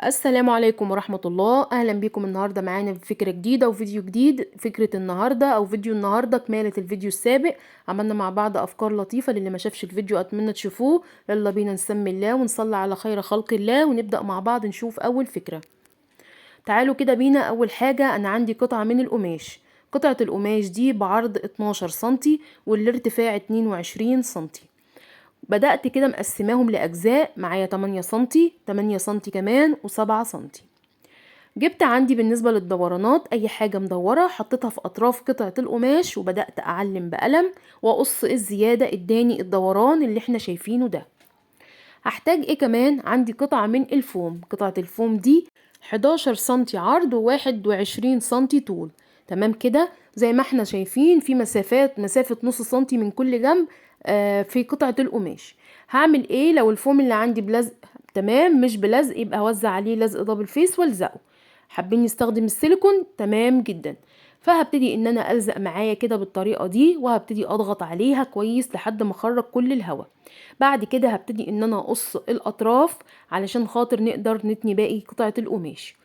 السلام عليكم ورحمة الله. أهلا بكم النهاردة معانا في فكرة جديدة وفيديو جديد. فكرة النهاردة أو فيديو النهاردة كمالة الفيديو السابق، عملنا مع بعض أفكار لطيفة. للي ما شافش الفيديو أتمنى تشوفوه. يلا بينا نسمي الله ونصلي على خير خلق الله ونبدأ مع بعض نشوف أول فكرة. تعالوا كده بينا. أول حاجة أنا عندي قطعة من القماش، قطعة القماش دي بعرض 12 سنتي والارتفاع 22 سنتي. بدأت كده مقسماهم لأجزاء، معايا 8 سنتي، 8 سنتي كمان، و7 سنتي. جبت عندي بالنسبة للدورانات أي حاجة مدورة حطيتها في أطراف قطعة القماش وبدأت أعلم بقلم وأقص الزيادة، اداني الدوران اللي احنا شايفينه ده. هحتاج ايه كمان؟ عندي قطعة من الفوم، قطعة الفوم دي 11 سنتي عرض و21 سنتي طول. تمام كده زي ما احنا شايفين في مسافات، مسافة نص سنتي من كل جنب، في قطعة القماش. هعمل ايه لو الفوم اللي عندي بلزق؟ تمام، مش بلزق يبقى هوزع عليه لزق double face والزقه. حابين نستخدم السيليكون تمام جدا. فهبتدي ان انا الزق معايا كده بالطريقة دي، وهبتدي اضغط عليها كويس لحد ما اخرج كل الهواء. بعد كده هبتدي ان انا اقص الاطراف علشان خاطر نقدر نتني باقي قطعة القماش.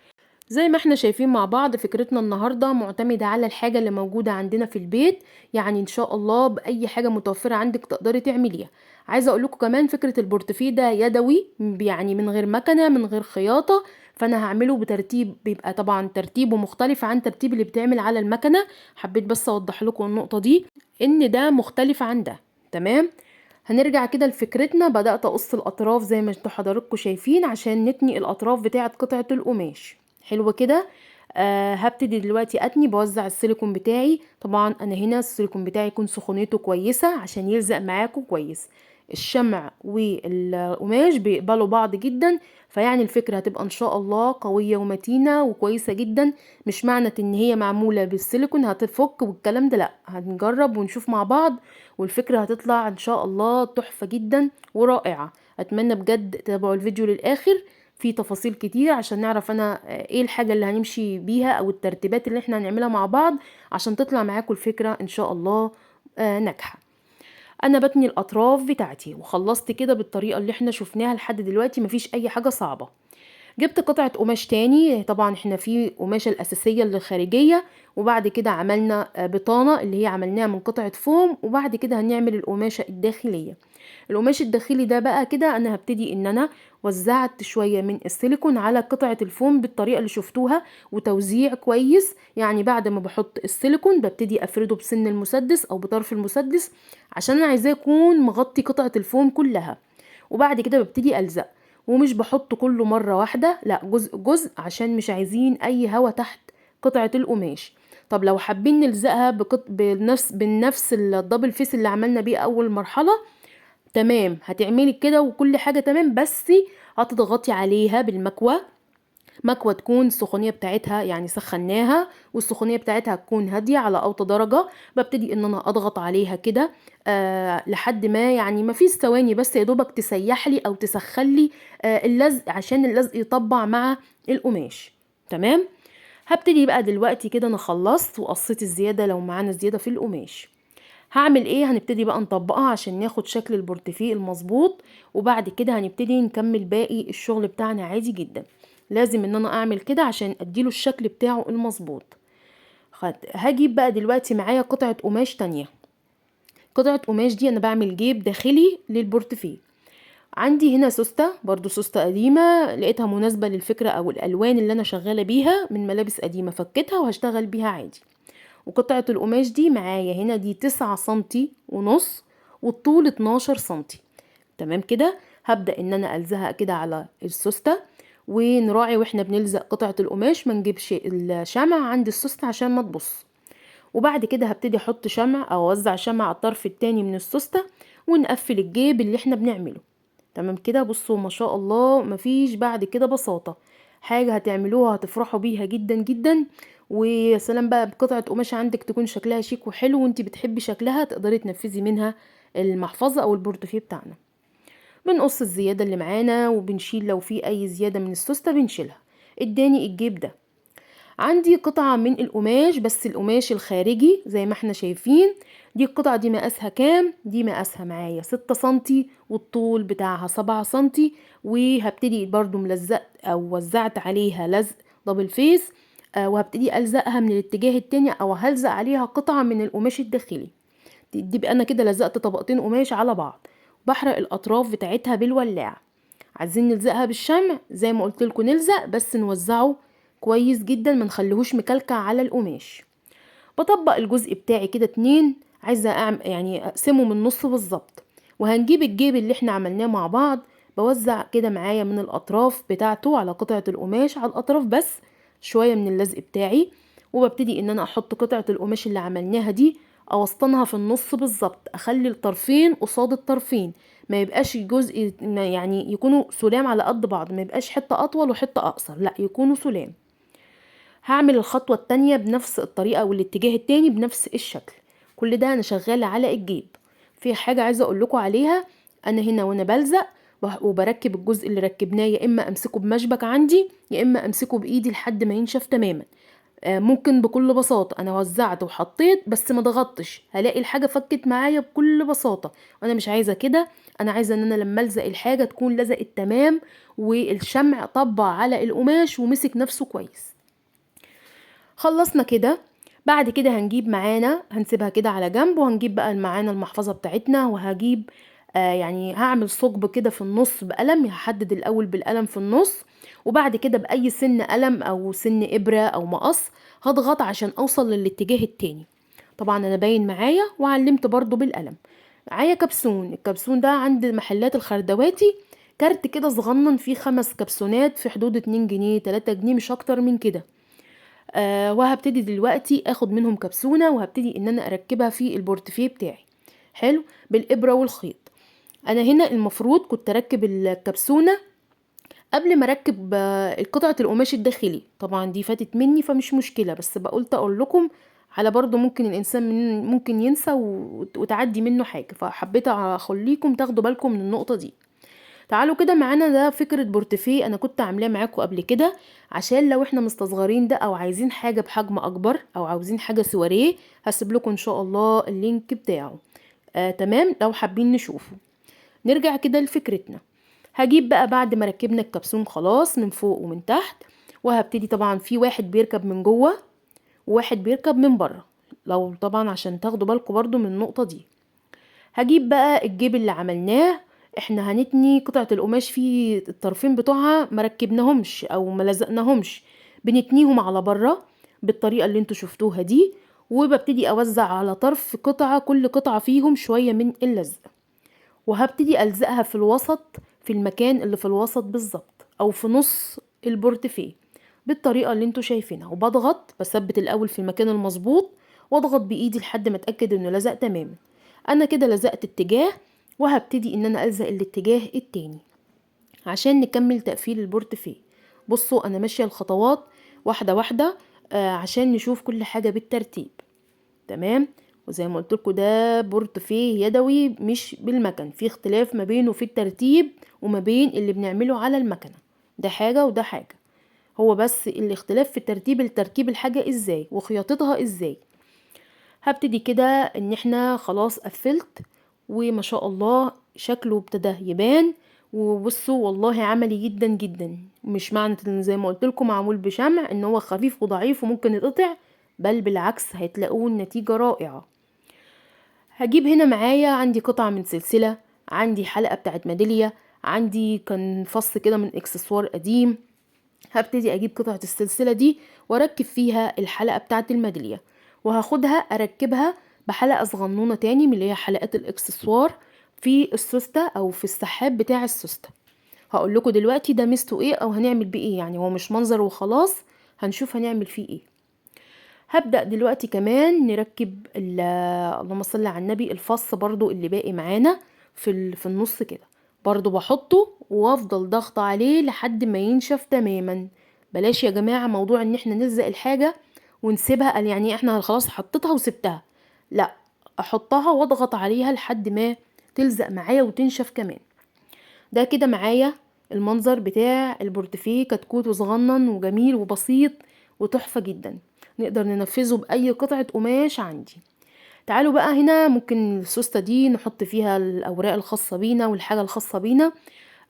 زي ما احنا شايفين مع بعض فكرتنا النهاردة معتمدة على الحاجة اللي موجودة عندنا في البيت، يعني ان شاء الله بأي حاجة متوفرة عندك تقدري تعمليها. عايزة اقول لكم كمان فكرة البورتفيه ده يدوي، يعني من غير مكنة من غير خياطة، فانا هعمله بترتيب بيبقى طبعا ترتيبه مختلف عن ترتيب اللي بيتعمل على المكنة. حبيت بس اوضح لكم النقطة دي ان ده مختلف عن ده. تمام، هنرجع كده لفكرتنا. بدأت اقص الاطراف زي ما انتوا حضراتكم شايفين عشان نتني الاطراف بتاعة قطعة القماش. حلو كده. هبتدي دلوقتي اتني، بوزع السيليكون بتاعي. طبعا انا هنا السيليكون بتاعي يكون سخونيته كويسة عشان يلزق معاكم كويس. الشمع والقماش بيقبلوا بعض جدا، فيعني الفكرة هتبقى ان شاء الله قوية ومتينة وكويسة جدا. مش معنى ان هي معمولة بالسيليكون هتفك والكلام ده، لا، هنجرب ونشوف مع بعض والفكرة هتطلع ان شاء الله تحفة جدا ورائعة. اتمنى بجد تتابعوا الفيديو للاخر، في تفاصيل كتير عشان نعرف انا ايه الحاجة اللي هنمشي بيها او الترتيبات اللي احنا هنعملها مع بعض عشان تطلع معاكم الفكرة ان شاء الله ناجحة. انا بتني الاطراف بتاعتي وخلصت كده بالطريقة اللي احنا شفناها لحد دلوقتي، مفيش اي حاجة صعبة. جبت قطعة قماش تاني، طبعا احنا في قماشة الاساسية اللي الخارجية، وبعد كده عملنا بطانة اللي هي عملناها من قطعة فوم، وبعد كده هنعمل القماشة الداخلية. القماش الداخلي ده بقى كده انا هبتدي ان انا وزعت شوية من السيليكون على قطعة الفوم بالطريقة اللي شفتوها، وتوزيع كويس. يعني بعد ما بحط السيليكون ببتدي افرده بسن المسدس او بطرف المسدس عشان انا عايزاه يكون مغطي قطعة الفوم كلها، وبعد كده ببتدي الزق، ومش بحط كله مرة واحدة، لا، جزء جزء عشان مش عايزين اي هوا تحت قطعة القماش. طب لو حابين نلزقها بنفس ال double face اللي عملنا بيه اول مرحلة، تمام، هتعملي كده وكل حاجة تمام، بس هتضغطي عليها بالمكوى، مكوى تكون السخونية بتاعتها يعني سخناها والسخونية بتاعتها تكون هادية على أوطى درجة. ببتدي ان انا اضغط عليها كده، لحد ما ما فيش ثواني، بس يا دوبك تسيح لي او تسخن لي، اللزق عشان اللزق يطبع مع القماش. تمام، هبتدي بقى دلوقتي كده انا خلصت وقصيت الزيادة لو معانا زيادة في القماش. هعمل ايه؟ هنبتدي بقى نطبقها عشان ناخد شكل البورتفيه المظبوط، وبعد كده هنبتدي نكمل باقي الشغل بتاعنا عادي جدا. لازم ان انا اعمل كده عشان اديله الشكل بتاعه المظبوط. هجيب بقى دلوقتي معايا قطعة قماش تانية. قطعة قماش دي انا بعمل جيب داخلي للبورتفيه. عندي هنا سوستة، برضو سوستة قديمة لقيتها مناسبة للفكرة او الالوان اللي انا شغالة بيها من ملابس قديمة، فكيتها وهشتغل بيها عادي. وقطعة القماش دي معايا هنا دي 9 سنتي ونص والطول 12 سنتي. تمام كده، هبدأ ان انا الزقها كده على السوستة، ونراعي واحنا بنلزق قطعة القماش ما نجيبش الشمع عند السوستة عشان ما تبص. وبعد كده هبتدي احط شمع او اوزع شمع على الطرف التاني من السوستة، ونقفل الجيب اللي احنا بنعمله. تمام كده، بصوا ما شاء الله مفيش بعد كده بساطة، حاجة هتعملوها هتفرحوا بيها جدا جدا. ويا سلام بقى بقطعة قماش عندك تكون شكلها شيك وحلو وانتي بتحبي شكلها، تقدري تنفذي منها المحفظة او البورتفيه بتاعنا. بنقص الزيادة اللي معانا وبنشيل لو في اي زيادة من السوستة بنشيلها. اداني الجيب ده. عندي قطعة من القماش، بس القماش الخارجي زي ما احنا شايفين. دي القطعة دي مقاسها كام؟ دي مقاسها معايا 6 سنتي والطول بتاعها 7 سنتي. وهبتدي برضو ملزقت او وزعت عليها لزق double face، وهبتدي الزقها من الاتجاه التاني، او هلزق عليها قطعة من القماش الداخلي. دي بقى انا كده لزقت طبقتين قماش على بعض. بحرق الاطراف بتاعتها بالولاعة. عايزين نلزقها بالشمع زي ما قلت لكم نلزق، بس نوزعه كويس جدا، ما نخليهوش مكلكع على القماش. بطبق الجزء بتاعي كده 2، عايزه يعني اقسمه من النص بالظبط. وهنجيب الجيب اللي احنا عملناه مع بعض، بوزع كده معايا من الاطراف بتاعته على قطعه القماش، على الاطراف بس شوية من اللزق بتاعي. وببتدي ان انا احط قطعه القماش اللي عملناها دي، اوسطنها في النص بالظبط، اخلي الطرفين قصاد الطرفين، ما يبقاش الجزء يعني يكونوا سلام على قد بعض، ما يبقاش حتة اطول وحتة اقصر، لا يكونوا سلام. هعمل الخطوة التانية بنفس الطريقة والاتجاه التاني بنفس الشكل. كل ده انا شغالة على الجيب. في حاجة عايزه اقول لكم عليها، انا هنا وانا بلزق وبركب الجزء اللي ركبناه، يا اما امسكه بمشبك عندي يا اما امسكه بايدي لحد ما ينشف تماما. ممكن بكل بساطة انا وزعت وحطيت بس ما ضغطتش، هلاقي الحاجة فكت معايا بكل بساطة. وانا مش عايزه كده، انا عايزه ان انا لما الزق الحاجة تكون لزقت تمام والشمع طبع على القماش ومسك نفسه كويس. خلصنا كده. بعد كده هنجيب معانا، هنسيبها كده على جنب، وهنجيب بقى معانا المحفظة بتاعتنا. وهجيب يعني هعمل ثقب كده في النص بقلم، هحدد الاول بالقلم في النص، وبعد كده باي سن قلم او سن ابره او مقص هضغط عشان اوصل للاتجاه التاني. طبعا انا باين معايا وعلمت برضو بالقلم. معايا كبسون، الكبسون ده عند محلات الخردواتي، كارت كده صغنن فيه 5 كبسونات في حدود 2 جنيه 3 جنيه، مش اكتر من كده. وهبتدي دلوقتي اخد منهم كبسونه، وهبتدي ان انا اركبها في البورتفيه بتاعي. حلو، بالابره والخيط. انا هنا المفروض كنت اركب الكبسونه قبل ما اركب قطعه القماش الداخلي، طبعا دي فاتت مني فمش مشكلة، بس بقولت اقول لكم على برضو ممكن الانسان ممكن ينسى وتعدي منه حاجة، فحبيت اخليكم تاخدوا بالكم من النقطة دي. تعالوا كده معانا، ده فكرة بورتفيه انا كنت عاملاه معاكم قبل كده، عشان لو احنا مستصغرين ده او عايزين حاجة بحجم اكبر او عاوزين حاجة سواريه، هسيب لكم ان شاء الله ال link بتاعه. تمام، لو حابين نشوفه. نرجع كده لفكرتنا. هجيب بقى بعد ما ركبنا الكبسون خلاص من فوق ومن تحت، وهبتدي طبعا في واحد بيركب من جوه وواحد بيركب من بره، لو طبعا عشان تاخدوا بالكم برضو من النقطة دي. هجيب بقى الجيب اللي عملناه، احنا هنتني قطعة القماش في الطرفين بتوعها ما ركبناهمش او ما لزقناهمش، بنتنيهم على بره بالطريقة اللي انتوا شفتوها دي، وببتدي اوزع على طرف قطعة، كل قطعة فيهم شوية من اللزق، وهبتدي الزقها في الوسط، في المكان اللي في الوسط بالظبط او في نص البورتفيه بالطريقة اللي انتوا شايفينها. وبضغط، بثبت الاول في المكان المظبوط واضغط بايدي لحد ما اتاكد انه لزق تماما. انا كده لزقت اتجاه، وهبتدي ان انا الزق الاتجاه التاني عشان نكمل تقفيل البورتفيه. بصوا انا ماشية الخطوات واحدة واحدة، عشان نشوف كل حاجة بالترتيب. تمام، وزي ما قلت لكم ده بورتفيه يدوي مش بالمكن، في اختلاف ما بينه في الترتيب وما بين اللي بنعمله على المكنه، ده حاجة وده حاجة، هو بس الاختلاف في الترتيب، التركيب الحاجة ازاي وخياطتها ازاي. هبتدي كده ان احنا خلاص قفلت، وما شاء الله شكله ابتدى يبان. وبصوا والله عملي جدا جدا، مش معنى ان زي ما قلت لكم معمول بشمع ان هو خفيف وضعيف وممكن يتقطع، بل بالعكس هتلاقوه النتيجة رائعة. هجيب هنا معايا عندي قطعة من سلسلة، عندي حلقة بتاعت ميدالية، عندي كان فص كده من اكسسوار قديم. هبتدي اجيب قطعة السلسلة دي واركب فيها الحلقة بتاعت الميدالية، وهاخدها اركبها بحلقة صغنونة تاني من اللي هي حلقات الاكسسوار في السوستة او في السحاب بتاع السوستة. هقول لكم دلوقتي ده ميزته ايه او هنعمل بيه ايه، يعني هو مش منظر وخلاص، هنشوف هنعمل فيه ايه. هبدأ دلوقتي كمان نركب اللهم صل على النبي الفص برضو اللي باقي معانا في النص كده، برضو بحطه وافضل ضغط عليه لحد ما ينشف تماما. بلاش يا جماعة موضوع ان احنا نلزق الحاجة ونسيبها، قال يعني احنا خلاص حطيتها وسبتها، لا احطها واضغط عليها لحد ما تلزق معايا وتنشف كمان. ده كده معايا المنظر بتاع البورتفيه، كتكوت وصغنن وجميل وبسيط وتحفة جدا، نقدر ننفذه بأي قطعة قماش عندي. تعالوا بقى هنا ممكن السوستة دي نحط فيها الأوراق الخاصة بينا والحاجة الخاصة بينا،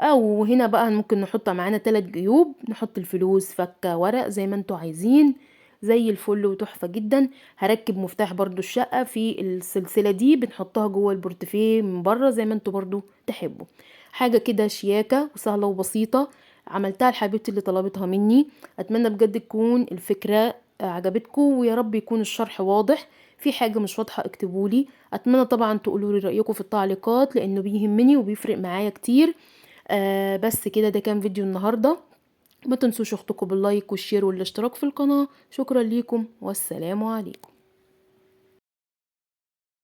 أو هنا بقى ممكن نحط معانا 3 جيوب، نحط الفلوس، فكة، ورق، زي ما انتوا عايزين، زي الفل وتحفة جدا. هركب مفتاح برضو الشقة في السلسلة دي، بنحطها جوه البورتفيه من بره زي ما انتوا برضو تحبوا. حاجة كده شياكة وسهلة وبسيطة، عملتها لحبيبتي اللي طلبتها مني. أتمنى بجد تكون الفكرة عجبتكم، ويا رب يكون الشرح واضح. في حاجة مش واضحة اكتبولي. أتمنى طبعا تقولولي رأيكم في التعليقات لأنه بيهمني وبيفرق معايا كتير. بس كده، ده كان فيديو النهاردة. ما تنسوش اختكم بال like وال share والاشتراك في القناة. شكرا ليكم والسلام عليكم.